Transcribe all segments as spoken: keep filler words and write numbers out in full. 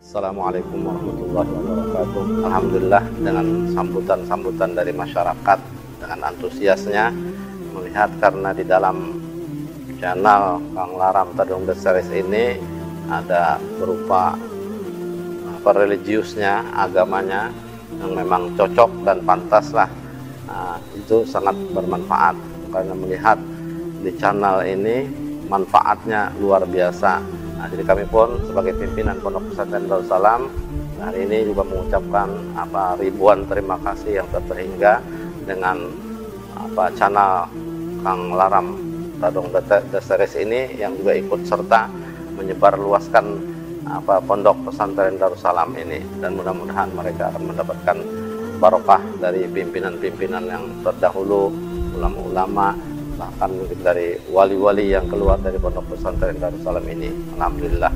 Assalamualaikum warahmatullahi wabarakatuh. Alhamdulillah, dengan sambutan-sambutan dari masyarakat, dengan antusiasnya melihat, karena di dalam channel Kang Laram Tadung The Series ini ada berupa apa, religiusnya, agamanya, yang memang cocok dan pantas lah. Nah, itu sangat bermanfaat karena melihat di channel ini manfaatnya luar biasa. Nah, jadi kami pun sebagai pimpinan Pondok Pesantren Darussalam hari ini juga mengucapkan apa, ribuan terima kasih yang tak terhingga dengan apa, channel Kang Laram Tadung The, The Series ini yang juga ikut serta menyebarluaskan apa, Pondok Pesantren Darussalam ini, dan mudah-mudahan mereka akan mendapatkan barokah dari pimpinan-pimpinan yang terdahulu, ulama-ulama, bahkan mungkin dari wali-wali yang keluar dari Pondok Pesantren Darussalam ini. Alhamdulillah.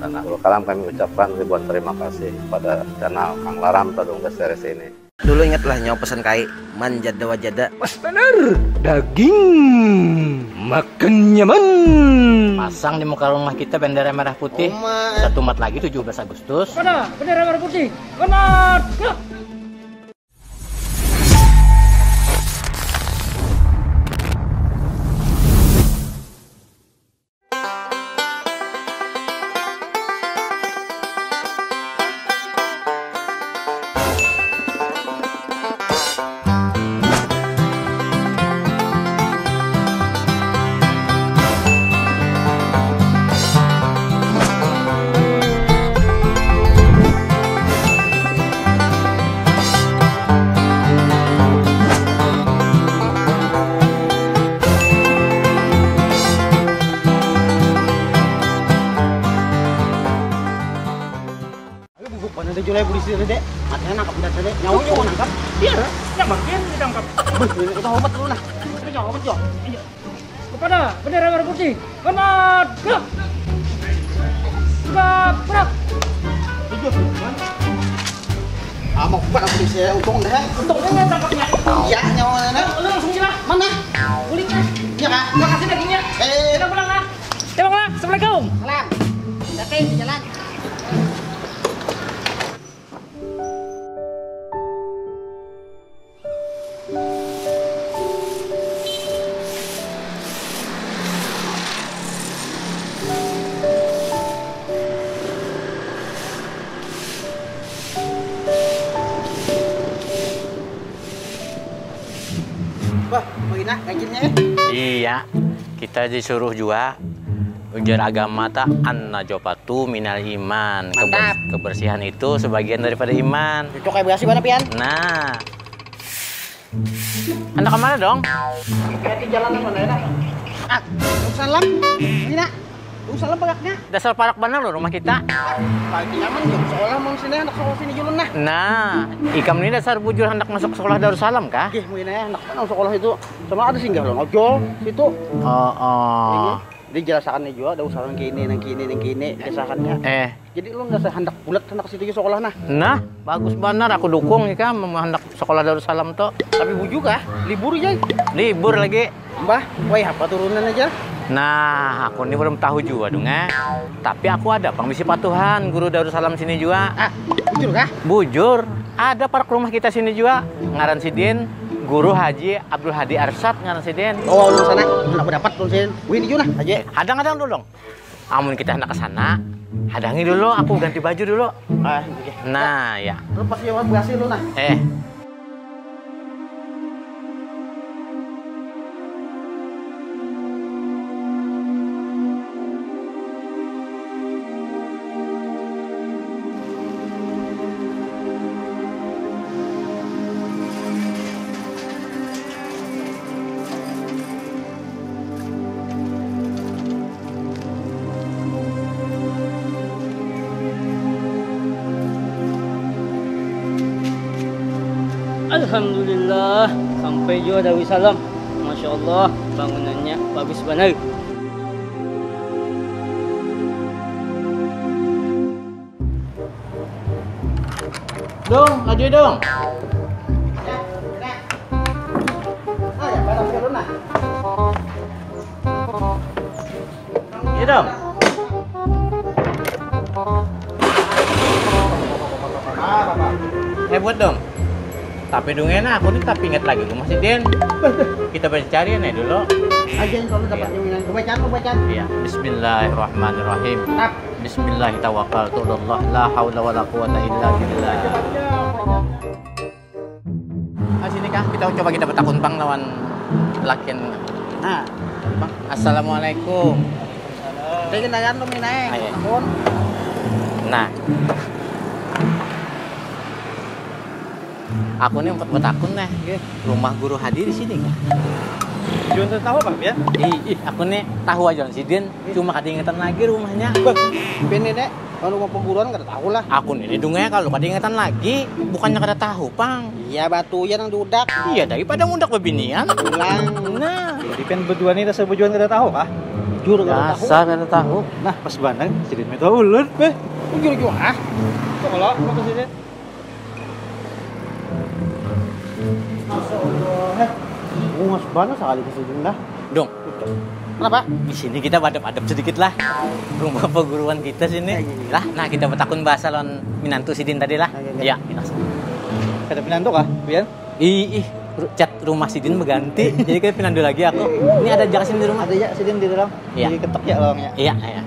Dan akhirul kalam, kami ucapkan ribuan terima kasih pada channel Kang Laram Tadung The Series ini. Dulu ingatlah nyawa pesan kai, manjada wajada. Pas banar, daging makan nyaman. Pasang di muka rumah kita bendera merah putih. Satu Maret lagi, tujuh belas Agustus. Pada bendera merah putih. Hormat. Ayo, bubuk mana ada julai polisi tadi? Matanya nangkap udah tadi. Nyawa nyawa nangkap. Biar, yang bagian ditangkap. Beuh, ini kita hormat dulu nah. Kita nyawa hormat, Jo. Kepada bendera merah putih. Hormat. Gerak. Gerak. Gerak. Ah, mau buka polisi ya, untung deh. Untung ini tangkapnya. Iya, nyawa mana? Lu langsung gila. Mana? Kulitnya. Iya, Kak. Terima kasih dagingnya. Eh. Kita pulang lah. Tembaklah, assalamualaikum. Salam. Hati-hati di jalan. Wah, Pak Ina, ganjilnya ya? Iya, kita disuruh jua ujar agama ta, an najopatu minal iman. Keber- Mantap. Kebersihan itu sebagian daripada iman. Itu kayak bekasi mana, Pian? Nah. Anak kemana dong? Kayak di jalan mana ya? Ah, salam. Ini nak. Salam bagaknya. Dasar parak banar loh rumah kita. Lagi nyaman dong, sekolah mau sini, anak sekolah sini julun nah. Nah, ikam ini dasar bujur hendak masuk sekolah Darussalam kah? Gih, mungkin ya, anak mana sekolah itu. Sama ada singgah lo ngojol situ. Oh, oh. Ini, dia jelasakannya juga, ada usaha yang kini, yang kini, yang kini, jelasakannya. Eh. Jadi lu nggak hendak bulat hendak situ sekolah nah. Nah, bagus banar, aku dukung ikam mau hendak sekolah Darussalam to. Tapi bujur kah? Libur ya? Libur lagi. Mbah, woi apa turunan aja? Nah, aku ini belum tahu juga dong eh. Tapi aku ada pang bisi patuhan guru Darussalam sini juga. Ah, bujur kah? Bujur, ada parak rumah kita sini juga. Ngaran sidin Guru Haji Abdul Hadi Arsad ngaran sidin. Oh, lu sana, anak dapat lu sin. Wih, ini juga nah, Haji. Hadang-hadang dulu dong. Amun kita hendak ke sana, hadangi dulu, aku ganti baju dulu. Ah, oke. Nah, ya. Lu pasti mau berhasil lu nah. Eh. Alhamdulillah, sampai jua Darussalam. Masya Allah, bangunannya bagus banar. Dong, laju dong. Iya dong. Buat dong. Tapi dungena aku nih tapi ingat lagi rumah si Din. Kita bercari nih dulu. Aja yang kalau dapat yang bacaan lu bacaan. Iya, Bismillahirrahmanirrahim. Tap. Bismillah tawakal tu Allah la haula wala quwata illa billah. Ah, sini kah kita coba kita bertakun pang lawan lakin. Nah, Assalamualaikum. Saya kendaraan lu minae. Ayo. Nah, aku nih empat betakun nih. Rumah guru Hadi di sini kan? Jual tahu bang ya? Ih, aku nih tahu aja sidin, cuma kada ingetan lagi rumahnya. Bang, ini nek, kalau rumah perguruan kada tahu lah. Aku nih didungnya kalau kada ingetan lagi, bukannya kada tahu pang. Iya batu ya nang diudak. Iya daripada ngudak bebinian. Pulang. Nah. Jadi kan berdua nih rasa berdua kada tahu kah? Jur kada tahu. Dasar kada tahu. Nah pas bandang sidin minta ulun. Beh, jur jua. Kok kalau mau ke sini? Masya Allah, heh. Bungas banget sekali ke sini dah. Dong. Kenapa? Di sini kita badep-badep sedikit lah. Rumah perguruan kita sini. Lah, nah kita bertakun bahasa lawan minantu sidin tadi lah. Iya. Ada minantu kah, Bian? Ih, ih, cat rumah sidin berganti. Jadi kayak pinandu lagi aku. Ini ada jasin di rumah. Ada ya sidin di dalam. Iya. Diketok ya lawangnya. Iya, iya.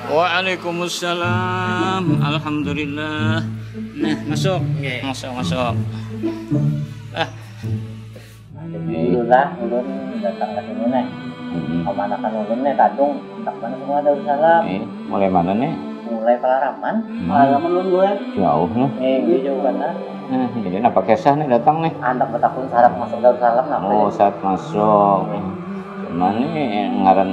Waalaikumsalam. Alhamdulillah. Nah, masuk. Masuk, masuk. Ah. Jadi itulah ulun datang ke sini nih. Kemanakan ulun nih kadung. Tak mana semua ada salam. Eh, mulai mana nih? Mulai Palaraman. Hmm. Palaraman ulun gue. Jauh nih. Eh, dia jauh banget. Nah, jadi apa kisah nih datang nih? Anak betakun syarat masuk Darussalam napa? Oh, syarat masuk. Cuma nih ngaran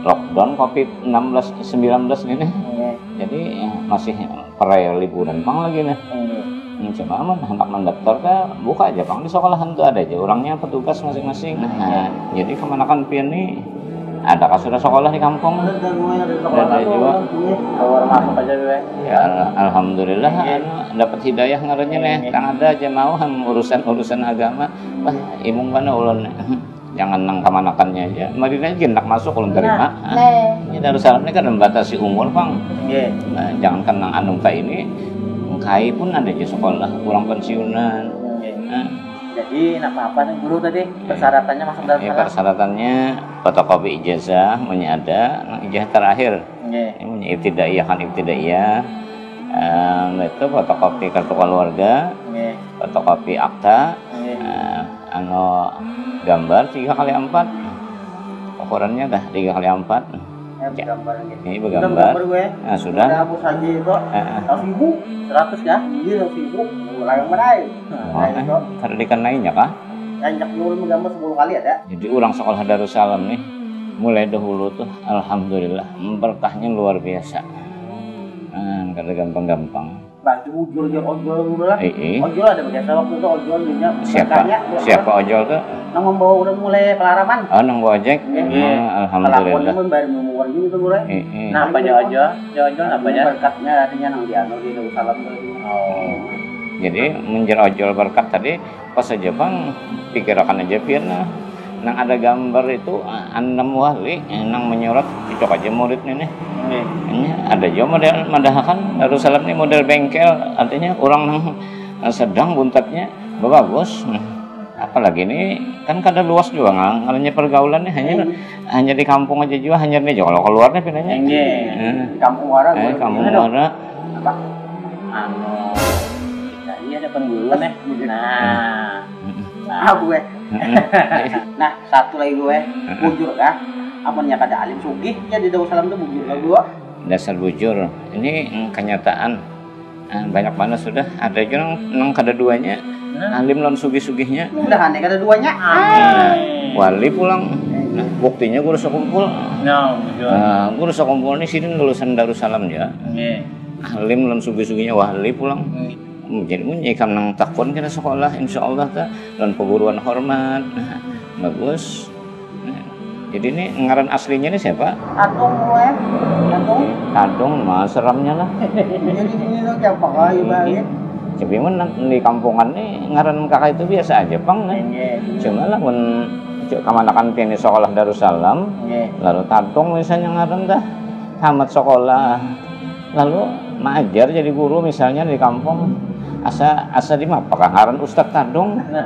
lockdown covid enam belas sembilan belas ini. Iya. Jadi masih peraya liburan pang lagi nih. Iya. Hmm, cuma aman hendak mendaftar ke buka aja pang di sekolahan tuh ada aja orangnya petugas masing-masing. Nah, jadi kemanakan pian nih ada kah sudah sekolah di kampung? Ada juga. Keluar masuk aja gue. Ya, alhamdulillah anu, dapat hidayah ngarannya nih. Yang ada aja mau ham urusan-urusan agama. Wah, imung mana ulun nih. Jangan nang kamanakannya aja. Marina aja hendak masuk ulun terima. Nah, ini Darussalam ini kan membatasi umur pang. Nah, jangan kan nang anu kayak ini. Kai pun ada aja sekolah kurang pensiunan. Nah. Jadi napa-apa nih guru tadi persyaratannya masuk dalam ya, persyaratannya fotokopi ijazah, munnya ada, ijazah terakhir. Ini munnya ibtidaiyah kan ibtidaiyah. Ehm, itu fotokopi kartu keluarga, fotokopi akta, ehm, anu gambar tiga kali empat. Ukurannya dah tiga kali empat. Ya, bergambar gitu. Ini bergambar. Gambar gue. Nah, sudah. Udah hapus lagi itu. Heeh. Seratus ribu. Seratus ya? Iya, seratus ribu. Ulang yang mana? Nah, itu. Kada dikenainya kah? Rancak dulu menggambar sepuluh kali ada. Jadi orang sekolah Darussalam nih mulai dahulu tuh alhamdulillah berkahnya luar biasa. Nah, kada gampang-gampang. Baju bujur je ojol dulu lah. Ii. Ojol ada biasa waktu itu ojol dunia. Siapa? Siapa ojol tuh? Nang membawa orang mulai pelaraman. Oh, nang bawa ojek. Iya. Alhamdulillah. Pelakon membayar membawa juga mulai. Ii. Nah, apa aja ojol? Ya ojol apa aja? Berkatnya artinya nang di anu di Darussalam tuh. Oh. Jadi menjadi ojol berkat tadi pas aja bang pikirakan aja pian nah. Nang ada gambar itu andam wali nang menyurat cocok aja muridnya nih. Ini ada juga model madahakan Darussalam ini model bengkel artinya orang nang sedang buntatnya bagus. Apalagi ini kan kada luas juga ngalanya pergaulan nih hanya hanya di kampung aja juga hanya ini kalau keluar nih pinanya. Di kampung orang. Kampung orang. Apa? Anu kita iya ada penggulu nih. Nah. Nah, gue. Nah, satu lagi gue. Bujur kah? Amunnya kada alim sugih ya di Darussalam tuh bujur kah gue? Dasar bujur. Ini mm, kenyataan. Nah, banyak mana sudah ada juga nang, nang kada duanya. Nah. Alim lawan sugih-sugihnya. Mudahan ya kada duanya. Nah, wali pulang. Nah, buktinya guru sekumpul. Nah, guru sekumpul ini sidin lulusan Darussalam ya. Alim lawan sugih-sugihnya wali pulang. Hmm, jadi mun ikam nang takun kena sekolah, insya Allah ta, lawan perguruan hormat. Nah, bagus. Nah, jadi ini ngaran aslinya ini siapa? Tadung gue. Tadung. Tadung mah seramnya lah. Jadi ini lo siapa kali balik? Tapi mun nang di kampungan ni ngaran kakak itu biasa aja pang nah. Inggih. Cuma lah mun cuk kamanakan pian di sekolah Darussalam, Inggih. Lalu Tadung misalnya ngaran dah. Tamat sekolah. Lalu maajar jadi guru misalnya di kampung. Asa asa di mana kah ngaran Ustaz Tadung? Nah.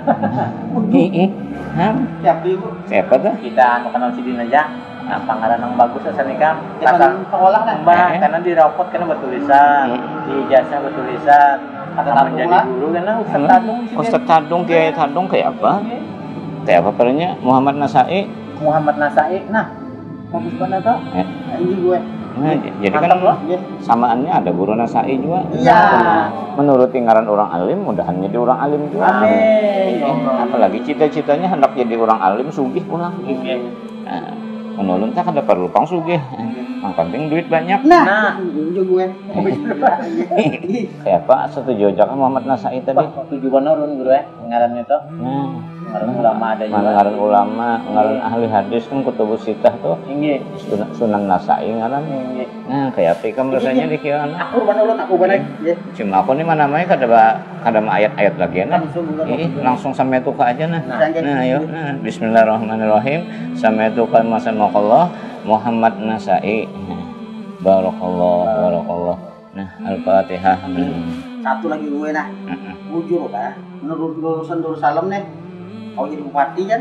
Ih, ih. Hah? Siapa ibu? Siapa tuh? Kita anu kenal sidin aja. Nah, pangaran yang bagus asa nikah. Kita Pasal sekolah nah. Mbah, Eh, eh. Karena di rapot kena bertulisan, Hmm. Di ijazah bertulisan. Ada Amun tamu jadi lah. Guru kena Ustaz Hmm. Tadung sidin. Ustaz Tadung, Kiai Tadung kayak apa? Kayak apa pernya? Muhammad Nasai. Muhammad Nasai. Nah, bagus banget tuh. Eh. Nah, ini gue. Nah, j- jadi kan Mantap loh. Iya. Samaannya ada guru Nasai juga. Iya. Nah, menurut ngaran orang alim, mudahan jadi orang alim juga. Amin. Eh, apalagi cita-citanya hendak jadi orang alim sugih pulang. Oke. Nah, menurut tak ada perlu pang sugih. Yang penting duit banyak. Nah, Nah. Itu juga gue. Siapa setuju aja kan Muhammad Nasai tadi? Wah, tujuan orang guru ya, ngaran itu. Nah, Ngaran ulama ada juga. Ngaran ulama, ngaran Iya. Ahli hadis kan Kutubus Sitah tuh. Inggih. Sunan, Sunan Nasai ngaran. Inggih. Nah, kayak apa ikam rasanya di kieu anak? Aku rupa ulun, aku rupa Iya. Iya. Cuma aku nih mana main kada ba, kada ma ayat-ayat lagi nah. Langsung buka Ih, buka. Langsung sampai tuka aja nah. Nah. Nah, ayo. Nah, bismillahirrahmanirrahim. Sampai tuka masalah Muhammad Nasai. Nah. Barakallah, barakallah. Nah, Al-Fatihah. Hmm. Satu lagi gue nah. Mm-mm. Bujur kah? Menurut lulusan Darussalam nih, kau jadi bupati kan?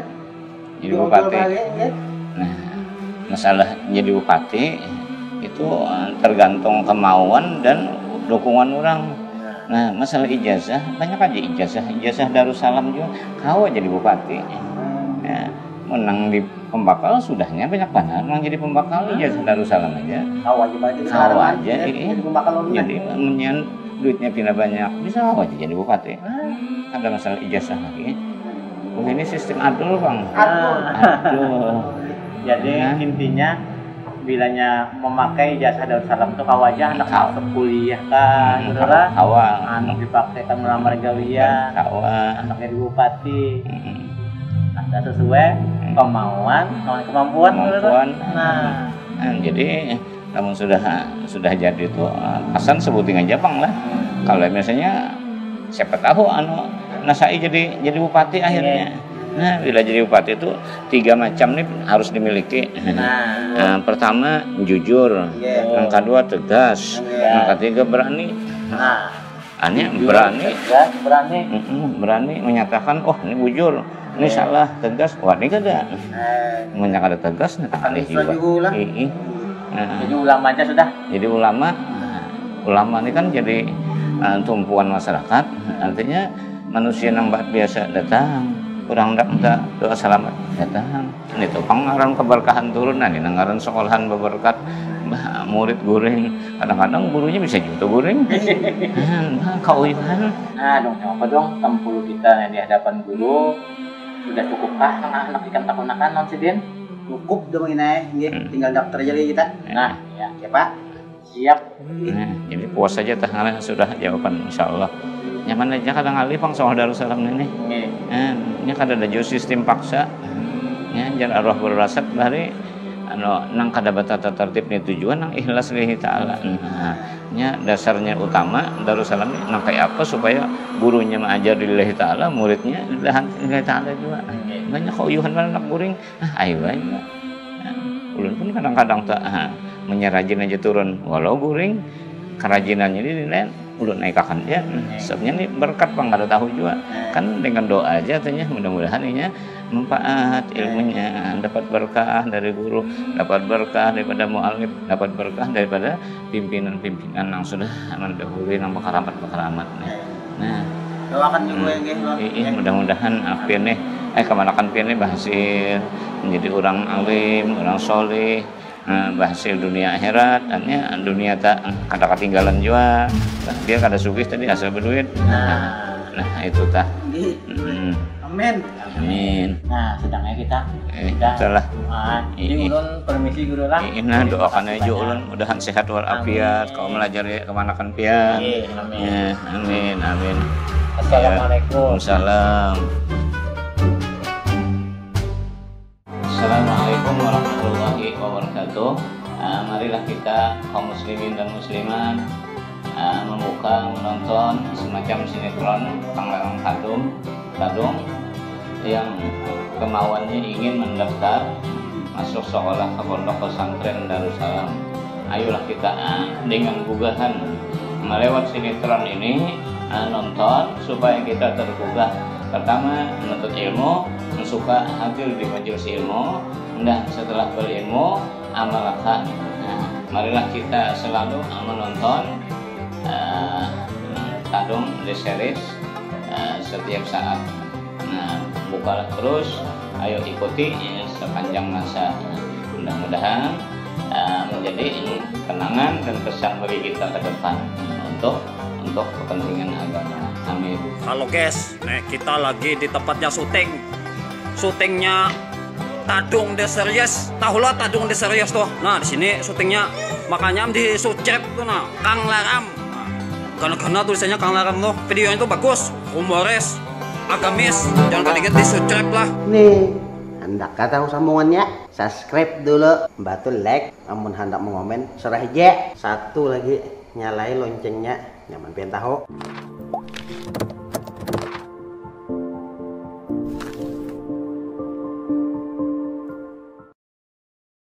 Jadi Bujur bupati. Balik, ya? Nah, masalah jadi bupati itu eh, tergantung kemauan dan dukungan orang. Nah, masalah ijazah, banyak aja ijazah. Ijazah Darussalam juga, kau jadi bupati. Hmm. Ya, menang di pembakal sudahnya banyak banget orang jadi pembakal ijazah Darussalam aja. Tahu aja berarti Tahu sekarang aja, kan, iya. Jadi pembakal orang Jadi menyan duitnya pina banyak, bisa aja jadi bupati. Ada masalah ijazah lagi. Wah, ini sistem adul, Bang. Aduh. Aduh. Jadi Nah. Intinya bilanya memakai ijazah Darussalam tuh kawa aja anak Kawa. Masuk kuliah kah, Hmm, gitu lah. Kawa. Anak dipakai kan melamar gawian, Kawa. Anak jadi bupati. Hmm. Nah, sesuai kemauan, lawan kemampuan, gitu. Kemampuan. Nah. Nah, jadi namun sudah sudah jadi itu eh, asan sebuting aja bang lah. Kalau misalnya siapa tahu anu Nasai jadi jadi bupati akhirnya. Nah, bila jadi bupati itu tiga macam nih harus dimiliki. Nah. Nah, pertama jujur, Iya. Yang kedua tegas, Iya. Yang ketiga berani. Nah. Hanya Jujur, berani. Tegas, berani. Mm-mm, berani menyatakan, oh ini bujur, ini Iya. Salah, tegas, wah ini kada. Eh. Mun kada tegas, nah Akan aneh susah juga. Juga lah. Ii. Nah, Jadi ulama aja sudah. Jadi ulama, nah, ulama ini kan jadi uh, tumpuan masyarakat. Artinya manusia yang biasa datang, kurang tak minta doa selamat datang. Ini tuh pangaran keberkahan turun, nah ini ngaran sekolahan beberkat. Bah, murid guring, kadang-kadang gurunya bisa juga guring. Nah, kauyuhan. Nah, dong apa dong tempul kita yang di hadapan guru sudah cukupkah anak-anak ikan takunakan non sidin? Cukup dong ini, hmm. Tinggal daftar aja lagi kita. Nah, ya. Siapa? Siap. Nah, jadi puas saja tah ngaran sudah jawaban insyaallah. Nyaman aja kada ngalih pang soal Darussalam ini. Nah, ini kada ada jauh sistem paksa. Ya, jar arwah berasat bahari anu nang kada batata tertib ni tujuan nang ikhlas lillahi ta'ala. Nah, nya dasarnya utama Darussalam ni nang kaya apa supaya gurunya maajar lillahi ta'ala, muridnya lillahi ta'ala juga. Banyak kauyuhan banar anak guring. Ah, ayu aja. Nah, ulun pun kadang-kadang tak ah, menyerajin aja turun walau guring kerajinannya di lain ulun naikakan ya sebabnya ini berkat bang kada tahu juga kan dengan doa aja katanya mudah-mudahan inya manfaat ilmunya dapat berkah dari guru dapat berkah daripada mualif dapat berkah daripada pimpinan-pimpinan yang sudah mendahului yang berkeramat berkeramat nih. Nah, doakan juga hmm. Ya, gitu. Iya, mudah-mudahan Apin nih, eh kemanakan Apin nih berhasil menjadi orang alim, orang soleh, nah, berhasil dunia akhirat, dan ya dunia tak kada ketinggalan juga. Nah, dia kada sugih tadi asal berduit. Nah, nah itu tah. Hmm. Amin. Amin. Nah, sedangnya kita eh, kita lah. Ah, jadi ulun permisi guru lah. Nah, doakan aja ulun mudahan sehat walafiat. Kau melajari kemanakan pian. Amin. Ya, amin, amin. Assalamualaikum. Waalaikumsalam. Assalamualaikum warahmatullahi wabarakatuh. Nah, marilah kita kaum muslimin dan muslimat uh, membuka menonton semacam sinetron Panglarang Tadung Tadung yang kemauannya ingin mendaftar masuk sekolah ke pondok pesantren Darussalam. Ayolah kita uh, dengan gugahan melewat sinetron ini uh, nonton supaya kita tergugah. Pertama, menuntut ilmu, suka hadir di majelis ilmu, dan setelah berilmu, amalkan. Nah, marilah kita selalu menonton uh, Tadung The Series uh, setiap saat. Nah, bukalah terus, ayo ikuti ya, sepanjang masa. Mudah-mudahan uh, menjadi kenangan dan pesan bagi kita ke depan untuk untuk kepentingan agama. Amin. Halo guys, nih kita lagi di tempatnya syuting. Syutingnya Tadung The Series. Tahulah Tadung The Series tuh. Nah, di sini syutingnya, makanya di subscribe tuh nah, Kang Laram. Nah, karena tulisannya Kang Laram tuh. Videonya tuh bagus, humoris, agamis. Jangan lupa di subscribe lah. Nih, hendak tahu sambungannya? Subscribe dulu, bantu like, amun hendak mengomen serah aja. Satu lagi, nyalai loncengnya, nyaman pian tahu.